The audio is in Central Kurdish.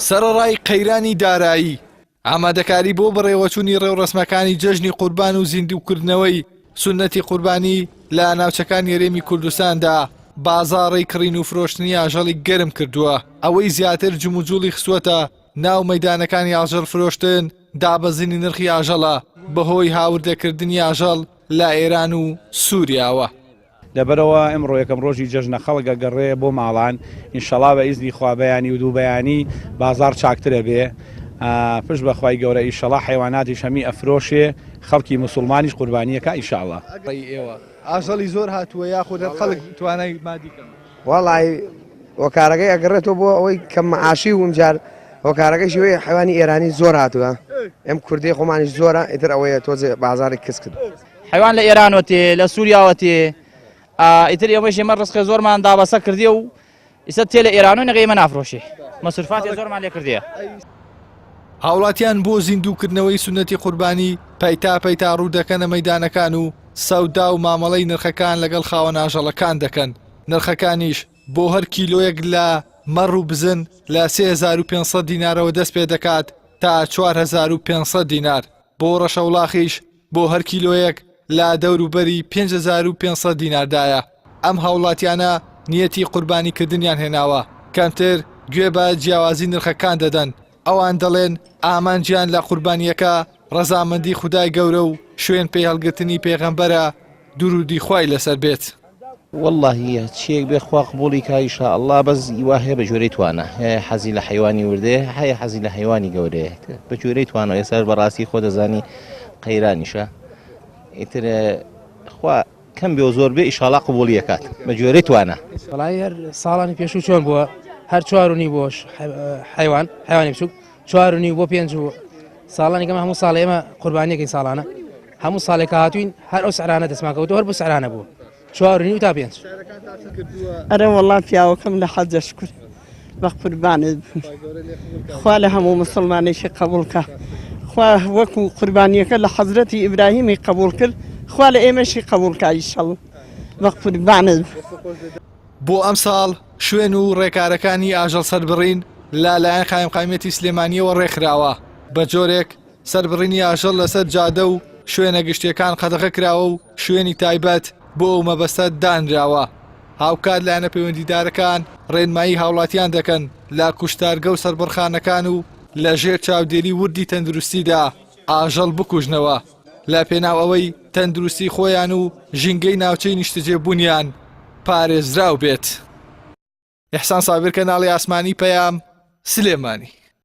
سەرەڕای قەیرانی دارایی، ئامادەکاری بۆ بەڕێوەچوونی ڕێوڕەسمەکانی جەژنی قوربان و زیندووکردنەوەی سوننەتی قوربانی لە ناوچەکانی هەرێمی کوردستاندا بازاڕی کڕین و فرۆشتنی ئاژەڵی گەرم کردووە، ئەوەی زیاتر جموجوڵی خستووەتە ناو مەیدانەکانی ئاژەڵ فرۆشتن دابەزینی نرخی ئاژەڵە بەهۆی هاوردەکردنی ئاژەڵ لە ئێران و سووریاوە. لەبەرئەوە ئمڕۆ یەکەم ڕۆژی جەژنە خەڵک ئەگەڕێ بۆ ماڵان ئینشەڵا بە ئیزنی خوا بەیانی و دوو بەیانی بازاڕ چاکتر ئەبێ پشت بە خوای گەورە ئیشەڵا حەیواناتیش هەمی ئەفرۆشێ خەڵکی موسوڵمانیش قوربانی ئەکا ئیشاڵا. ڕەئی ئێوە ئاژەڵی زۆر هاتووە یاخود هەر خەڵک توانای مادی کەمە؟ وەڵای هۆکارەکەی ئەگەڕێتەوە بۆ ئەوەی کەم معاشی و ئمجار هۆکارەکەشی ئەوەیە حەیوانی ئێرانی زۆر هاتووە ئێم کوردی خۆمانیش زۆرە ئیتر ئەوەیە تۆزێ بازاڕی کز کرد. حەیوان لە ئێرانەوە تێ لە سووریاوە تێ ئیتر ئێمەش ئێمە ڕزقێ زۆرمان دابەسە کردیە و ئیسە تێ لە ئێرانەوە نەگە ئێمە نافرۆشێ مەسرفاتی زۆرمان لێ کردیە. هاوڵاتیان بۆ زیندووکردنەوەی سوننەتی قوربانی پەیتا پەیتا ڕوو دەکەنە مەیدانەکان و سەودا و مامەڵەی نرخەکان لەگەڵ خاوەن ئاژەڵەکان دەکەن، نرخەکانیش بۆ هەر کیلۆیەک لە مەڕ و بزن لە 3500 دینارەوە دەست پێ دەکات تا 4500 دینار، بۆ ڕەشەوڵاخیش بۆ هەر کیلۆیەک لە دەوروبەری 5500 دیناردایە. ئەم هاوڵاتیانە نیەتی قوربانیکردنیان هێناوە، کەمتر گوێ بە جیاوازی نرخەکان دەدەن، ئەوان دەڵێن ئامانجیان لە قوربانییەکە ڕەزامەندی خودای گەورە و شوێن پێ هەڵگرتنی پێغەمبەرە دروودی خوای لەسەر بێت. وەڵاهی هەرچیەک بێ خوا قبوڵی کا ان شاء اللە بەس وا هەیە بە گوێرەی توانا هەیە حەزی لە حەیوانی وردەیە هەیە حەزی لە حەیوانی گەورەیە بە گوێرەی توانا ئێستا بەڕاستی خۆ دەزانی قەیرانیشە ئیتر خوا کەم بێ و زۆر بێ ئیشاڵا قبوڵی ئەکات بە گوێرەی توانا. وەڵایی هەر ساڵانی پێشوو چۆن بووە هەر چوار و نیو بۆ حیوان حیوانی بچوک چوار و نیو بۆ پێنج و ساڵانی کەمە هەموو ساڵ ئێمە قوربانیەکەین ساڵانە هەموو ساڵێک هاتوین هەر ئەو سعرانە دەستمان کەوتەوە هەر بۆ سعرانە بوو چوار و نیو تا پێنج. ئەرێ وەڵا پیاوەکەم لە حەجە شکر بە قوربانت بم خوا لە هەموو مسلمانێکی قبول کە خوا وەکو قوربانیەکە لە حەزرەتی ئیبراهیمی قبول کرد خوا لە ئێمەشی قبول کا ئیشەڵ بە قوربانت بم. بۆ ئەمساڵ شوێن و ڕێکارەکانی ئاژەڵ سەربڕین لە لایەن قایمقامیەتی سلێمانیەوە ڕێکخراوە، بە جۆرێک سەربڕینی ئاژەڵ لەسەر جادە و شوێنە گشتیەکان قەدەغە کراوە و شوێنی تایبەت بۆ ئەو مەبەستە دانراوە. هاوکات لایەنە پەیوەندیدارەکان ڕێنمایی هاوڵاتیان دەکەن لە کوشتارگە و سەربڕخانەکان و لە ژێر چاودێری وردی تەندروستیدا ئاژەڵ بکوژنەوە لە پێناو ئەوەی تەندروستی خۆیان و ژینگەی ناوچەی نیشتەجێبوونیان پارێزراو بێت. ئیحسان سابیر کەناڵی ئاسمانی پەیام، سلێمانی.